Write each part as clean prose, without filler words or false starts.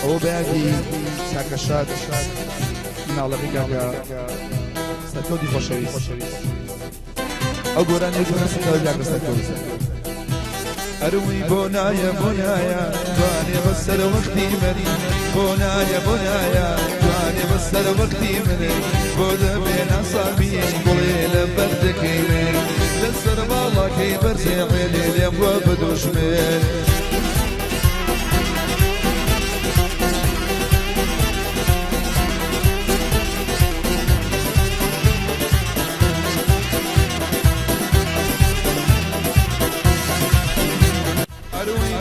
ئەوە بەیادی کاکە شاد مناڵەکەی کاکە سەرکەوتی خۆشەویست. ئەو گۆرانیە دوو نەسەکەوە کاکە سەرکەوت. ئەروی بۆ نایە بۆ نایە جوانێ بەسەر وەختی منی، بۆ نایە بۆ نایە جوانێ بەسەر وەختی منی، بۆ دەبێ ناسابی گوڵێ لە بەردەکەی من، لەسەر باڵاکەی بەرزێ عێلێ لێم بووە بە دوژمن.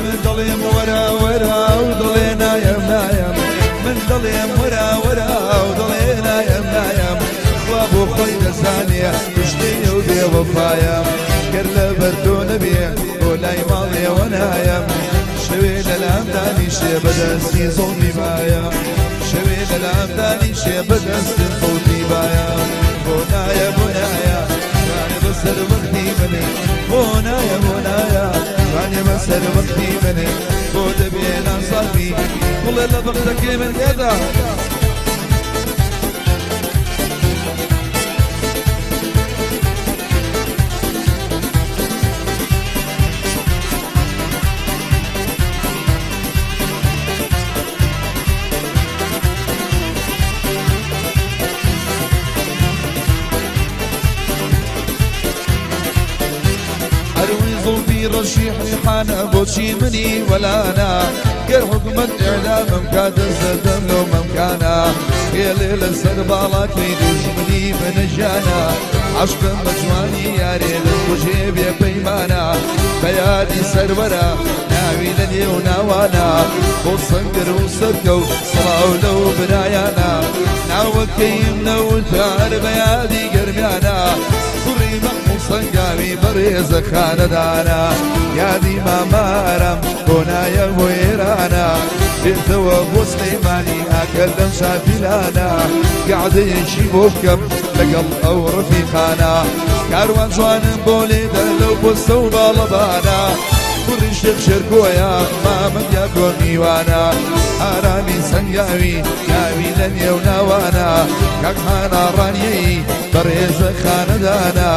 من دەڵێم وەرە وەرە و دەڵێ نایەم نایەم، من دەڵێم وەرە وەرە و دەڵێ نایەم نایەم، خوا بۆ خۆی دەزانێ کوشتەی و بێوەفایەم، گەر لەبەر تۆ نەبێ بۆ لای ماڵێوە نایەم، شەوێ لەلام دانیشێ بەدەستی زوڵمی بایم، شەوێ لەلام دانیشێ بەدەستی زوڵمی بایم، بۆ نایە بۆ نایە جوانێ بەسەر وەختی منێ، بۆ نایە بۆ نایە جوانێ بەسەر وەختی منێ، بۆ دەبێ ناسابی بڵێ لە بەختەکەی من گەدا. ئەروی زوڵفی ڕەشی حیحانە بۆچی منی وەلانە، گەر حکومەت ئیعلامم کا دەست دەدەم لەو مەمکانە، خێڵێ لەسەر باڵاکەی دوژمنی منەژیانە، عەشقم بە جوانی یارێ دەستکوژێ بێ پەیمانە، بە یادی سەروەرە ناوی لە نێو ناوانە، بۆ سەنگەر و سەرکەوت سڵاو لەو برایانە، ناوەکەیم نەوتار بە یادی گەرمیانە، کوڕی مەحموو سەنگاوی بەڕێزە خانەدانە، یادی مامارم بۆ نایە بۆ ئێرانە، بێتەوە بۆ سلەیمانی ئاکەر لەم شافیلانە، گەعدەیەکی بۆ بکەم لەگەڵ ئەو ڕەفیقانە، کاروان جوانم بۆ لێدە لەو پۆستە و باڵەبانە، کوڕی شێخ شێرکۆیە مامەد یاکۆ میوانە، ئارامی سەنگاوی ناوی لە نێو ناوانە، کاک حانا ڕانیەی بەڕێزە خانەدانە،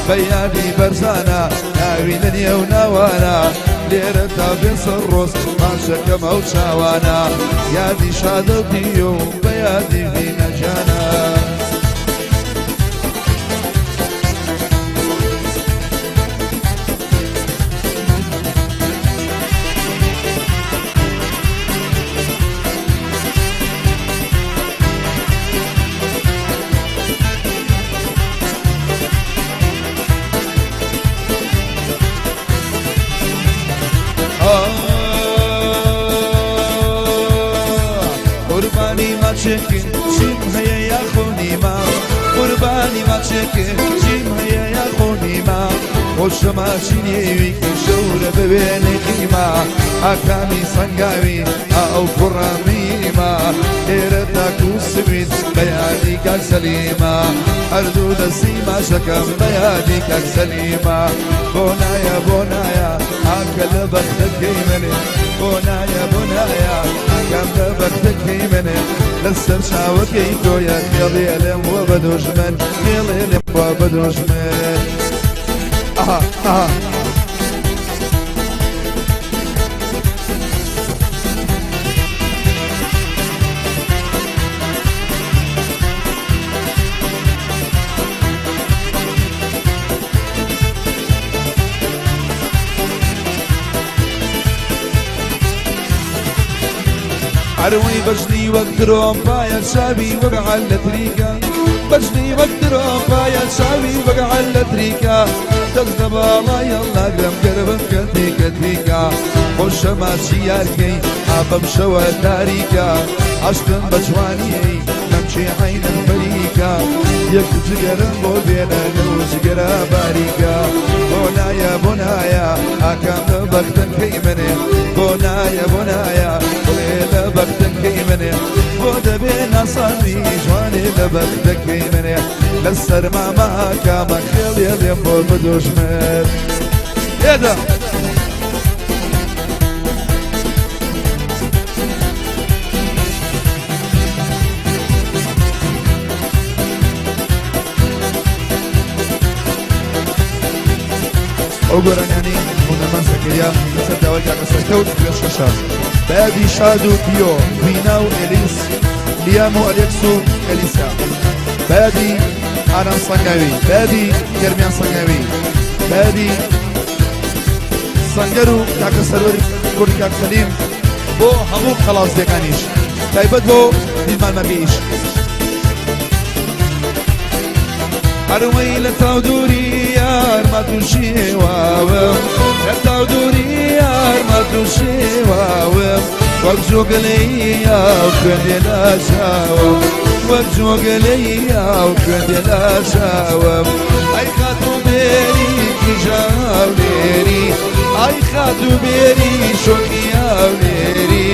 بە یادی بەرزانە ناوی لە نێو ناوانە، لێرە تا بێسەر ڕۆز ماچەکەم ئەو چاوانە، یادی شادەتی و بە یادی ڤینەجانە. قوربانی ماچێکن چیم هەیە یاخۆ نیمە، قوربانی ماچێکن چیم هەیە یاخۆ نیمە، خۆشە ماچی نێوی کە شەورە بوێنەی قیمە، ئاکامی سەنگاوی ئەو کوڕە میمە، لێرە تاکو سوید بە یادی کاک سەلیمە، هەردوو دەستی ماچەکەم بە یادی کاک سەلیمە، بۆ نایە بۆ نایە ئاکە لە بەختەکەی منێ، بۆ نایە بۆ نایە ئاکام لە بەختەکەی منێ، لەسەر چاوەکەی تۆیە خێڵێ لێم بووە بە دوژمن، خێڵێ لێم بووە بە دوژمن. ئەها ئەها ئەروی بەژنی وەک درۆم پایە چاوی وەک عەلە تریکە، بەژنی وەک درۆم پایە چاوی وەک عەلە تریکە، دەست لە باڵای هەڵناگرم گەرمم کە تیکە تیکە، خۆشە ماچی یارکەی ئابەم شەوە تاریکە، عەشقم بە جوانیەی مەمچی عەینم فەریکە، یەک جگەرم بۆ بێنە لەو جگەرە باریکە، بۆ نایە بۆ نایە ئاکام لە بەختەکەی منێ، بۆ نایە بۆ نایە بڵێ لە بەختەکەی منێ، بۆ دەبێ ناسانی جوانێ لە بەختەکەی منێ، لەسەر ماماکامە خێڵێ لێم بۆ بدوژمن. لێدە. ئەو گۆرانیانەی هونەرمەند زەکەریا لەسەر داوای کاکە سەرکەوت پێشکەشە بە یادی شاد و پیۆ وینا و ئێلیس لیام و ئەلێکس و ئەلیسا، بە یادی ئارام سەنگاوی، بە یادی گەرمیان سەنگاوی، بە یادی سەنگەر و کاکە سەروەری کوڕی کاک سەلیم، بۆ هەموو قەڵاوزیەکانیش، تایبەت بۆ دیلمان مەرگەیش. هەروەی لە تاو دووری یار ما تووشێواوم، لە تاو دووری یار ما تووشێواوم، وەک جۆگەلەی یاو خوێن دێ لە چاوم، وەک جۆگەلەی یاو خوێن دێ لە چاوم. ئەی خاتوو بێری کیژاو لێری، ئای خاتوو بێری شۆخی یاو لێری،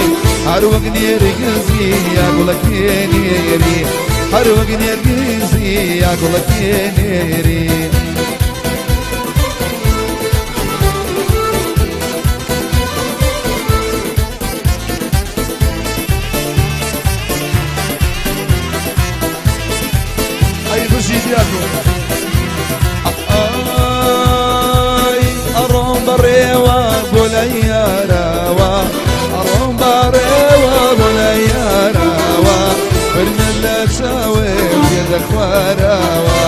هەر وەک نێرگزی یا گوڵەکێ نێری، هەر وەک نێرگزی یا گوڵەکێ نێری. ئەی بژی دیاکۆ. ئای ئەڕۆم بەڕێوە بۆ لای یاراوە، ئەڕۆم بەڕێوە بۆ لای یاراوە، فرمێت لە چاوێ دێتە خوارەوە،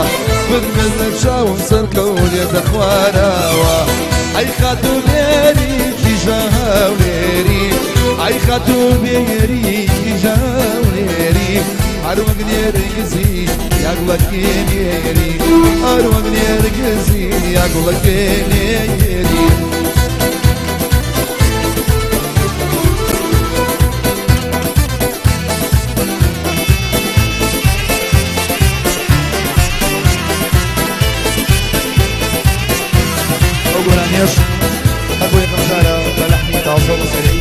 فرمێت لە چاوم سەرکەوت دێتە خوارەوە. ئەی خاتوو بێری کیژە هەولێری، ئەی خاتوو بێری کیژە هەولێری، هەر وەک نێرگزی یا گوڵەکێ نێری، هەر وەک نێرگزی یا گوڵەکێ نێری. ئەو گۆرانیەش هەر بۆ یەکەم جارە بە لەحنی تازە و سەریعی.